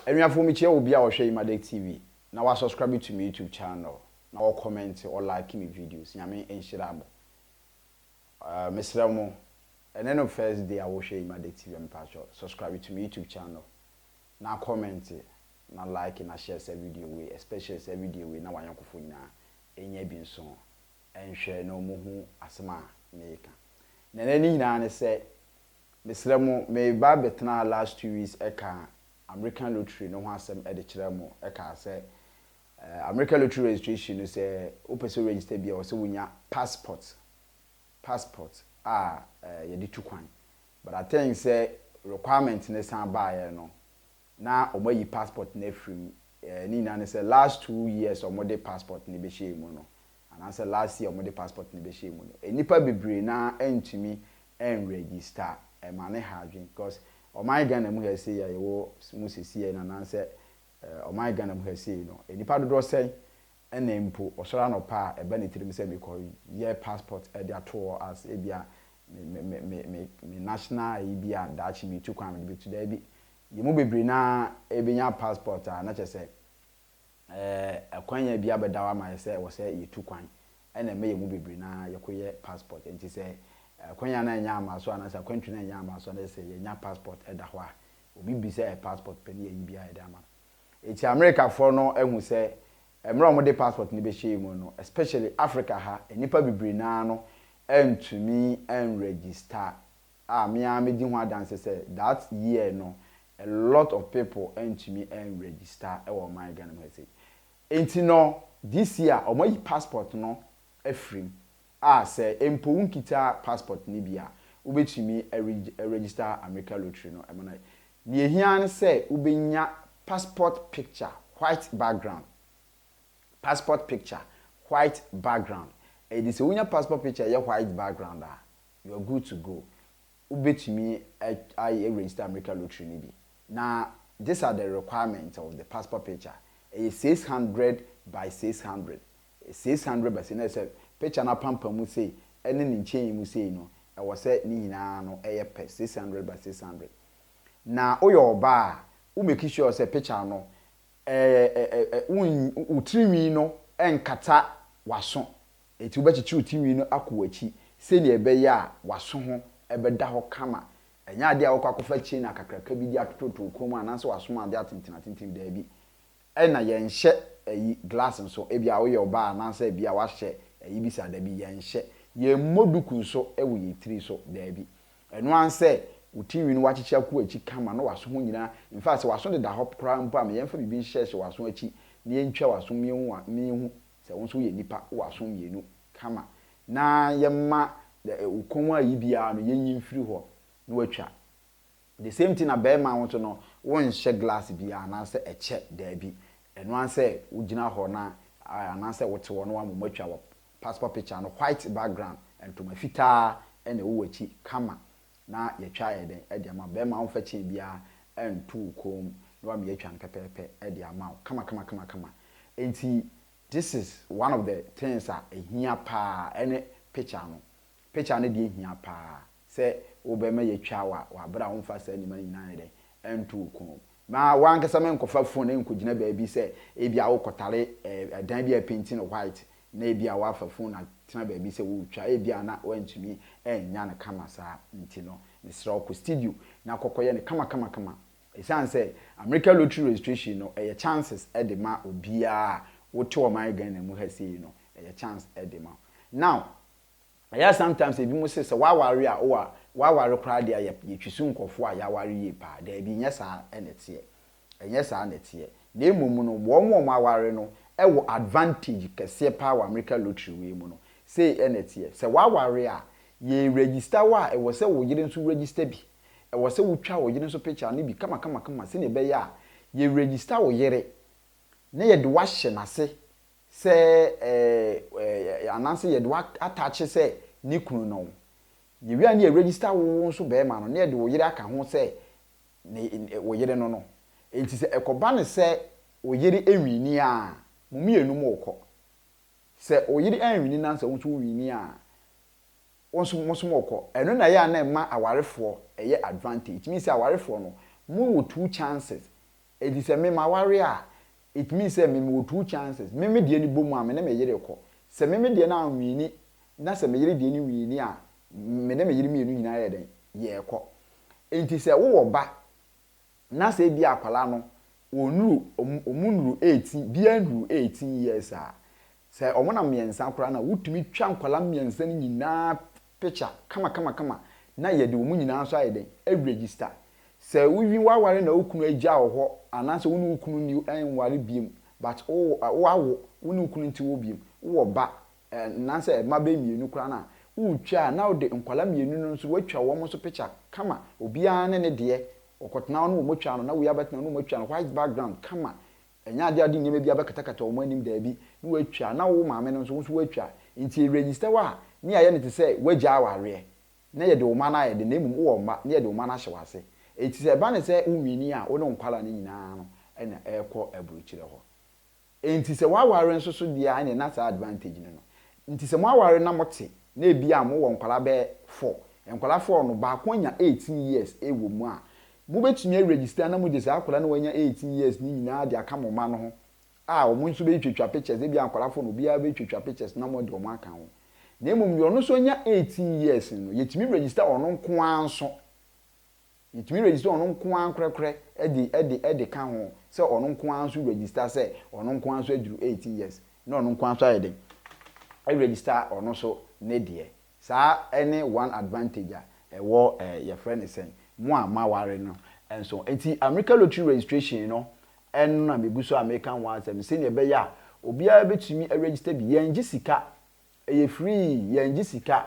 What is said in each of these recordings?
Anuafoɔ, mekyia obi a ɔhwɛ Imadek TV na wa subscribe to my YouTube channel na wɔ comment or like me videos. Nyame nhyira mo. Mesrɛ mo, ɛnɛ no first day a wohwɛ Imadek TV, mepakyɛw, subscribe to my YouTube channel na comment na like na share sɛ video wei, especially sɛ video wei na wanyɔnkofo nyinaa ɛnya bi nso ɛnhwɛ na ɔmo hu asɛm a meka. Na ɛnɛ ne nyinaa ne sɛ, mesrɛ mo, meba bɛtena last 2 weeks ɛka American Lottery no ho asɛm ɛde kyerɛ mo, ɛka sɛ American Lottery registration no, sɛ wopɛ sɛ register bi a, wɔ sɛ wonya passport a yɛde tu kwan. But I think sɛ requirement ne san baeɛ no na wɔn ayi passport no afiri mu. Ne nyinaa ne sɛ last 2 years wɔn de passport no bɛhyɛ mu no, anaasɛ last year wɔn de passport no bɛhyɛ mu no, nnipa bebree na ntumi nregister. Ɛma ne ha adwene because ɔman Ghana mu ha sei a yɛwɔ mu sisi yɛ no, anaasɛ ɔman Ghana mu ha sei no, nnipa dodoɔ sɛn ɛna mpo ɔsɔre anɔpa a ɛbɛ ne tirim sɛ mekɔ yɛ passport ɛde ato hɔ as ebia me me me me me national ayi bi a daakye mi tu kwan mi de bi tu? Daabi, yɛn mu bebree naa ebenya passport a, na kyerɛ sɛ ɛkwan yɛn bi abɛda hɔ ama yɛ sɛ ɛwɔ sɛ yɛtu kwan, ɛna ɛmɛ yɛn mu bebree naa yɛkɔ yɛ passport. Nti sɛ ɛkwan yɛn na ɛnyɛ ama so anaasɛ akwantu na ɛnyɛ ama so, anaasɛ yɛnya passport ɛda hɔ a, obi bi sɛ ɛ passport pɛ ne yɛyi bi a yɛde ama no. Eti Amerikafoɔ no ehu sɛ mmerɛ a wɔde passport no bɛhyɛ mu no, especially Africa ha, nnipa bebree naa no ɛntumi ɛnregister a mmea medi ho adanse sɛ that year no, a lot of people ɛntumi ɛnregister ɛwɔ ɔman Ghana mu ha sei. Nti no this year wɔn ayi passport no afiri mu a sɛ mpo nkita passport no bi a, wobɛtumi ɛregister America Lottery no. Ɛmo no, nea ehia ne sɛ wobɛnya passport picture, white background, passport picture, white background. Ɛdi sɛ wonya passport picture yɛ white background a, you are good to go. Wobɛtumi ayɛ register America Lottery no bi. Na these are the requirements of the passport picture. Ɛyɛ 600 by 600, 600 by 600. Sɛ picture no apampam mu sei ɛne ne nkyɛn mu sei no, ɛwɔ sɛ ne nyinaa no ɛyɛ pɛ, 600 by 600. Na woyɛ ɔbaa a, wo make sure sɛ picture no ɛɛ ɛɛ ɛ wo tirinwi no ɛnkata w'aso. Eti wobɛkyekyere wo tirinwi no akɔ w'akyi sɛnea ɛbɛyɛ a w'aso ho ɛbɛda hɔ kama. Ɛnyɛ adeɛ a wɔkɔ akɔfa chain akakraka bi de atototo kɔn mu anaasɛ w'asom adeɛ atenten atenten, daabi. Ɛna yɛnhyɛ ɛyi glass nso. Ebi a woyɛ ɔbaa anaasɛ ebi a wahyɛ ɛyi bi sa, daabi, yɛnhyɛ. Yɛmmɔ duku nso ɛwɔ yɛn tiri so, daabi. Ɛno ansɛ wo tirinwi no wakyekyere akɔ akyi kama na w'aso ho nyinaa. In fact, sɛ w'aso deda hɔ koraa mpo a, ma yɛmfa biribi nhyehyɛ w'aso akyi na yɛntwa w'aso mmienu mmienu sɛ wo nso yɛ nipa w'aso mmienu kama, na yɛma wo kɔn a yi biara no yɛnyi mfiri hɔ na watwa. The same thing na bɛrima ho nso no, wonhyɛ glass biara anaasɛ ɛkyɛ, daabi. Ɛno ansɛ wogyina hɔ na anaasɛ wote hɔ na wama atwa wɔ passport picture no, white background, ntoma fitaa ɛna ɛwɔ w'akyi kama, na yɛtwa yɛ den ɛde ama. Bɛrima, womfa chain biara ɛnto wo kɔn mu na wama yɛatwa no pɛpɛɛpɛ ɛde ama wo kama kama kama kama. Nti this is one of the things a ehia paa, ɛne picture no. Picture no deɛ, ehia paa sɛ wobɛma yɛtwa wa wabere a womfa saa nneɛma no nyinaa yɛ dɛn ɛnto wo kɔn mu. Ma wankasa me nkɔfa phone nkɔgyina baabi sɛ ebi a wokɔtare ɛdan bi a painting no white, na ebi a wafa phone atena baabi sɛ wotwa, ebi a na wantumi ɛnya no kama saa. Nti no mesrɛ wo, kɔ studio na kɔkɔyɛ no kama kama kama. Ɛsiane sɛ America Lottery registration no ɛyɛ chances ɛde ma obiara a wote ɔman Ghana mu ha sei no, ɛyɛ chance ɛde ma. Now ɛyɛ sometimes ebi mo sɛ waware a, wa waware koraa deɛ, yɛ yɛtwi so nkɔfoɔ a yɛaware yie paa. Daabi, nyɛ saa ɛna ɛteɛ, ɛnyɛ saa na ɛteɛ. Na emom no, wɔn a wɔn aware no ɛwɔ advantage kɛseɛ paa wɔ America Lottery wei mu no. Sei ɛna ɛteɛ: sɛ waware a, yɛ register wɔ a, ɛwɔ sɛ wo yere nso register bi. Ɛwɔ sɛ wotwa wo yere nso picture no bi kama kama kama, sɛnea ɛbɛyɛ a yɛ register wo yere na yɛde wahyɛ n'ase sɛ ɛɛ ɛɛ anaasɛ yɛde wa atakye sɛ ne kunu no. Yɛwia ne yɛ register wo nso bɛrima no, na yɛde wo yere aka ho sɛ ne wo yere no. Nti sɛ ɛkɔba ne sɛ wo yere enwini a, mo mmienu mo kɔ. Sɛ wo yere anwini na sɛ wo nso nwini a, wo nso mo nso mo kɔ. Ɛno na ɛyɛ a na ɛma awarefoɔ ɛyɛ advantage. It means sɛ awarefoɔ no, mo wɔ two chances. Enti sɛ me maware a, it means sɛ me mewɔ two chances. Me me deɛ no bɔ mu a, me ne me yere kɔ. Sɛ me me deɛ no anwini na sɛ me yere deɛ no wini a, me ne me yere mmienu nyinaa yɛ dɛn? Yɛrekɔ. Enti sɛ wowɔ ba na sɛ ebia akwadaa no wɔnnuru, wɔn nnuru 18, biara nnuru 18 years a, sɛ wɔnam mmiɛnsa koraa no a, wotumi twa nkwadaa mmiɛnsa no nyinaa picture kamakamakama na yɛde wɔn nyinaa nso ayɛ dɛn? Aregister. Sɛ wo woaware na wo kunu agya wo hɔ anaasɛ wo ne wo kunu nni nware biom but wo woawo, wo ne wo kunu nte hɔ biom, wowɔ ba anaasɛ mma bɛyɛ mmienu koraa no a, woretwa a na wode nkwadaa mmienu no nso woatwa wɔn nso picture kama, obiara ne ne deɛ, wɔkɔtena hɔ na wɔatwa no na wei abɛtena hɔ na wɔatwa no, white background kama. Ɛnyɛ adeɛ a wode nneɛma bi abɛkatakata wɔn anim, daabi, na woatwa, na wo maame no nso, wo nso woatwa. Nti ɛregister wo a, ne yɛayɛ no te sɛ woagya awareɛ, na yɛde wo mma no ayɛ den, na mmom wowɔ mma, na yɛde wo mma no ahyɛ w'ase. Enti sɛ ɛba no sɛ wonwini a, wo ne wo nkwadaa no nyinaa no na ɛrekɔ aburokyire hɔ. Enti sɛ woaware nso so deɛ a, ɛnneɛ na saa advantage no no. Nti sɛ moaware na mote, na ebia mowɔ nkwadaa bɛyɛ four, nkwadaa four no, baako anya 18 years wɔ mu a, mobɛtumi aregister na mode saa akwadaa no a wanya 18 years no nyinaa de aka mo mma no ho a wɔn nso bɛtwatwa pictures, ebia nkwadaa four no obiara bɛtwatwa pictures na mode wɔn aka ho. Na mmom deɛ ɔno nso anya 18 years no, yɛtumi register ɔno nko ara nso. Yɛtumi register ɔno nko ara korakorɛ de de de ka ho sɛ ɔno nko ara nso register sɛ ɔno nko ara nso aduru 18 years na ɔno nko ara nso ayɛ den register ɔno nso ne deɛ. Saa ne one advantage a ɛwɔ eh, yɛfrɛ no sɛn, mo a moaware no nso. Nti America Lottery registration no ɛno na megu so a meka ho asɛm sɛnea ɛbɛyɛ a obiara bɛtumi aregister bi. Yɛngye sika, ɛyɛ free, yɛngye sika.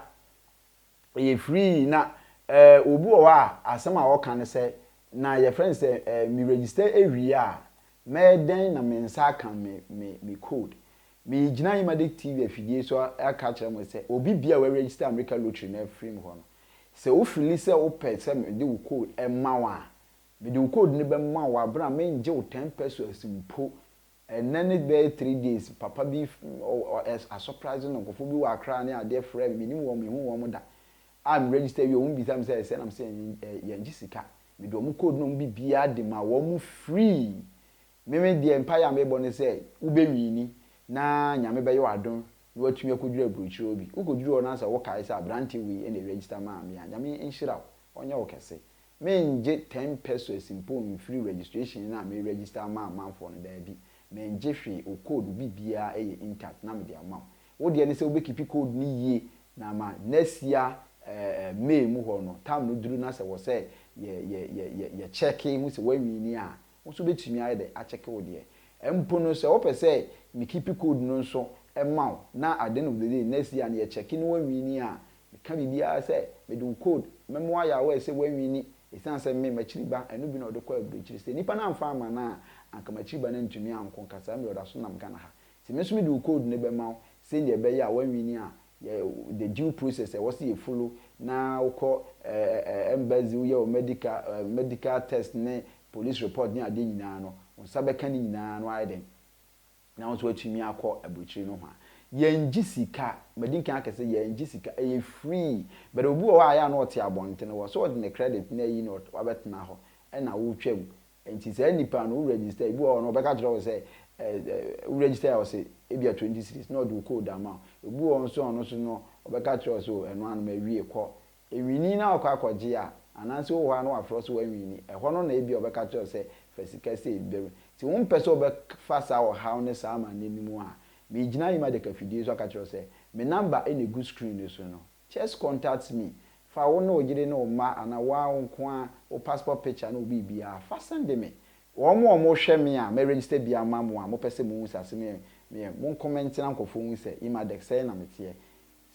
Ɛyɛ free na eh, obi wɔ hɔ a asɛm a ɔka ne sɛ, na yɛfrɛ no sɛ eh, me register awie a, mɛyɛ dɛn na me nsa aka me, me, me code? Megyina Imadek TV afidie so aka akyerɛ mo sɛ, obi bia a waregister America Lottery no afiri mu hɔ no, sɛ wo feeli sɛ wopɛ sɛ mede wo code ma wo a, mede wo code no bɛma wo wɔ aberɛ a mengye wo 10 pesos mpo. Ɛnnɛ ne bɛyɛ 3 days, papa bi asɔprise no, nkurɔfoɔ bi wɔ Accra ne adeɛ frɛ me, menim wɔn, mehu wɔn da. A me register wie, wɔn bisa me sɛ ɛsɛ nam sɛ yɛngye sika. Mede wɔn code no wɔn biribiara de ma wɔn free. Meme deɛ mpaeɛ a mebɔ ne sɛ wobɛwini na Nyame bɛyɛ w'adom na watumi akɔduru aburokyire hɔ bi. Wokɔduru hɔ na sɛ wokae sɛ aberante wei na register maa me a, Nyame nhyira wo, ɔnyɛ wo kɛse. Mengye 10 pesos mpo mfiri registration no a me register ama amanfoɔ no, daabi. Mengye hwee, wo code biribiara yɛ intact na mede ama wo. Wo deɛ ne sɛ wobɛkeepi code no yie na ama next year May mu hɔ no, time no duru na sɛ wɔ sɛ yɛ yɛ yɛ yɛ yɛ check hu sɛ woawini a, wo nso bɛtumi ayɛ dɛ akyɛke wo deɛ. Mpo no sɛ wopɛ sɛ me keepi code no nso ma wo na at the end of the day next year no yɛ check na woawini a, meka biribiara sɛ mede wo code mɛma woayɛ aware sɛ woawini ɛsiane sɛ me m'akyiri ba ɛno bi na ɔde kɔ aburokyire. Sɛ nipa no amfa ama no a, anka m'akyiri ba no antumi ankɔ nka saa mmerɛ ɔda so nam Ghana ha. Nti me nso mede wo code no bɛma wo sɛnea ɛbɛyɛ a woawini a yɛ the due process ɛwɔ sɛ yɛ follow na wokɔ embassy woyɛ wo medical test ne police report ne adeɛ nyinaa no, wo nsa bɛka ne nyinaa no ayɛ den na wo nso atumi akɔ aburokyire no ho a yɛngye sika. Madi nkan aka sɛ yɛngye sika, ɛyɛ free, but obi wɔ hɔ a ɛyɛ a na ɔte abɔnten wɔ sɛ ɔde ne credit na ayi na wabɛtena hɔ ɛna wotwam. Nti saa nipa no wo register, ebi wɔ hɔ no ɔbɛka kyerɛ wo sɛ wo register a ɔsɛ ebia 20 cedis na ɔde wo code ama wo. Obi wɔ hɔ nso a ɔno nso no ɔbɛka kyerɛ wo sɛ ɛno ano ma awie kɔ ewini na ɔkɔ akɔgye a, anaasɛ wɔ hɔ a na wafrɛ so wawini ɛhɔ no na ebi a ɔbɛka kyerɛ wo sɛ fa sika sei bɛm. Nti wompɛ sɛ ɔbɛfa saa ɔhaw ne saa amanneɛ no mu a, megyina Imadek afidie so aka kyerɛ wo sɛ me number ɛna egu screen no so no, just contact me. Fa wo ne wo yere ne wo mma anaa wo ara wo nko ara wo passport picture ne wo biribiara fa send me. Wɔn a wɔhwɛ me a mɛ register bi ama mo a mopɛ sɛ mohu sɛ asɛm yɛ meyɛ, mo comment na nkurɔfoɔ hu sɛ Imadek sɛn na meteɛ,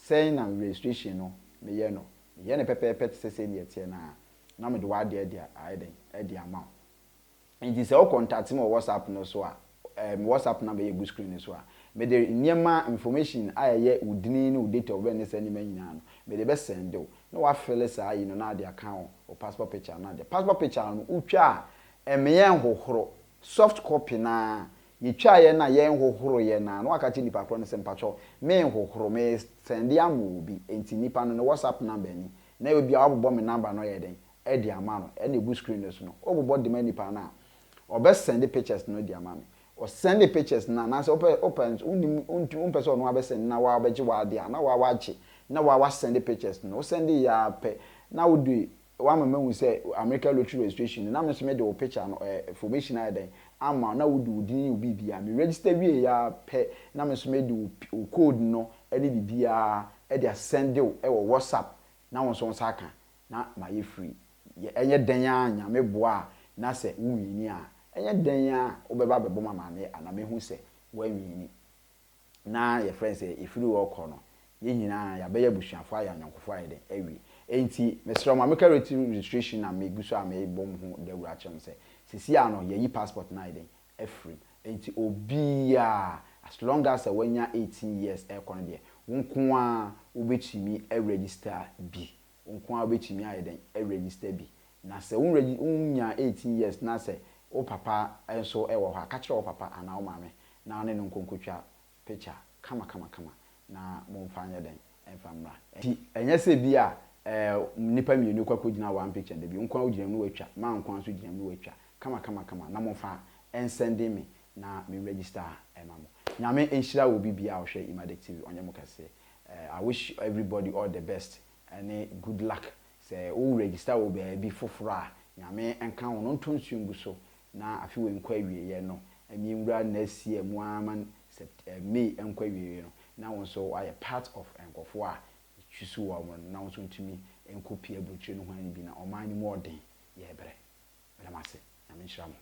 sɛn na registration no meyɛ no, meyɛ no pɛpɛɛpɛ te sɛ sɛdeɛ ɛteɛ no a, na mede w'adeɛ de ayɛ den de ama wo. Nti sɛ wo contact me wɔ WhatsApp no so a, me WhatsApp number yɛ gu screen no so a, mede nneɛma information a ɛyɛ wo dini ne wo date of birth ne saa nneɛma nyinaa no, mede bɛsend wo na wafill saa yi no na ade aka wo wo passport picture no. Ade passport picture no wotwa a, ɛmeyɛ nhohoro, soft copy na yɛtwa yɛ na yɛn hohoro yɛ na waka kyerɛ nipa korɔ no sɛ mpakyɛw me nhohoro, me send ama obi. Nti nipa no ne WhatsApp number ni na ebi a wabobɔ me number no yɛ den ɛde ama no ɛna egu screen no so no, wobobɔ de ma nipa no a Ɔbɛ send pictures no de ama me. Ɔsend pictures no anaasɛ wopɛ wopɛ nso wonim wontumi wompɛ sɛ ɔno abɛsend na waa wobɛgye w'adeɛ a na waa wagye na waa wasend pictures no. Wosend yɛ ara pɛ na wode wama mahu sɛ America Lottery registration no na me nso mede wo picture no ɛɛ formation ayɛ dɛn ama wo na wode wo din ne wo biribiara. Me register wie yɛ ara pɛ na me nso mede wo wo code no ne biribiara de asend wo wɔ WhatsApp na wo nso wo nsa aka na mayɛ free. Yɛ ɛnyɛ dɛn ara Nyame boa a na sɛ wo nwini a, ɛnyɛ dɛn ara wobɛba abɛbɔ me amaneɛ anaa mɛhu sɛ woanwini. Na yɛfrɛ no sɛ yɛfiri hɔ kɔ no, yɛn nyinaa yɛabɛyɛ abusuafoɔ ayɛ ayɔnkofoɔ ayɛ dɛn awie. Enti mesrɛ mo, America Rate Registration na megu so a merebɔ mo ho dawuro akyerɛ mo sɛ seesei ara no yɛayi passport no ayɛ dɛn afiri mu. Enti obiara as long as sɛ wanya 18 years rekɔ no deɛ, wo nko ara wobɛtumi aregister bi. Wo nko ara wobɛtumi ayɛ dɛn aregister bi. Na sɛ wo regi wonyaa 18 years na sɛ wo papa nso wɔ hɔ a, ka kyerɛ wo papa anaa wo maame na wo ne no nkɔ nkɔtwa picture kama kama kama na momfa nyɛ dɛn mfa mmra. Nti ɛnyɛ sɛ bi a eh, nnipa mmienu kɔ akɔgyina one picture, dabi, wo nko ara wogyina mu na woatwa, maa nko ara nso gyina mu na watwa kama kama kama na momfa nsɛnde me na me register ma mo. Nyame nhyira obi biara a ɔhwɛ Imadec TV, ɔnyɛ mo kɛse. Eh, I wish everybody all the best ɛne good luck. Sɛ wo register wɔ baabi foforɔ a, Nyame nka wo no ntɔ nsuo ngu so na afe wei nkɔ awieɛ no, ɛmi nwura next year mu ara ma Sept eh, May nkɔ awieɛ no, na wo nso woayɛ part of nkurɔfoɔ a choose wɔn no, na wo nso ntumi nkɔ pie aburokyire no hwan bi na ɔman no mu ɔden, yɛbrɛ. Meda mo ase. Nyame nhyira mo.